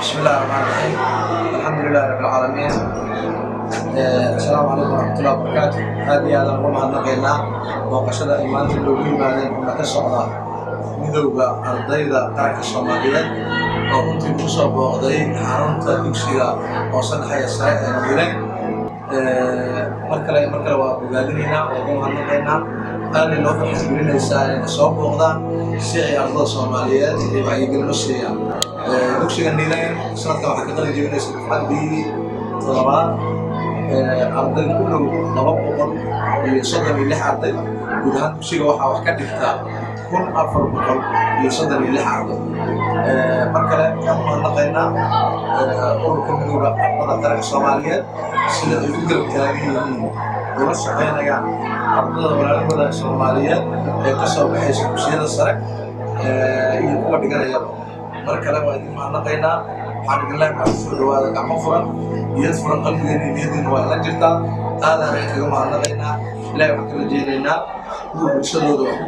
بسم الله الرحمن الرحيم، الحمد لله رب العالمين، السلام عليكم ورحمة الله وبركاته. Aad iyo aad aan uga mahadnaqaynaa booqashada ay maanta loogu yimaadeen xubno ka socda Midowda Ardayda Qaranka Soomaaliyeed oo runtii ku soo booqday xarunta dugsiga hoose, dhexe, sare ee Niileyn. Mar kale, mar kale waa bogaadinaynaa oo uga mahadnaqaynaa. Aaday noo farxadgelinaysaa inayna soo booqdaan si ay ardada Soomaaliyeed ay wacyigelin u siiyaan. Dugsiga Niileyn sanadkan waxaa ka qalin jebinaysa dufcaddii toddobaad, arday ku dhow 236 arday. Guud ahaan dugsiga waxaa wax ka dhigtaa 1436 arday. Mar kale waxaan u mahadnaqaynaa ururka Midowda Ardada Qaranka Soomaaliyeed sida ay u garab taagan yihiin, ula shaqaynayaan ardada walaalahooda Soomaaliyeed ee ka soo baxaysa dugsiyada sare iyo kuwa dhiganayaba. Mar kale waa idin mahadnaqaynaa. Waxaan idin leenahay kusoo dhawaada gacmo furan, niyad furan. Qalbigeena iyo niyadiina waa ila jirtaa. Aadaan kaga mahadnaqaynaa. Ilahay waxaan ka rajaynaynaa kuwa bulshadooda wax ku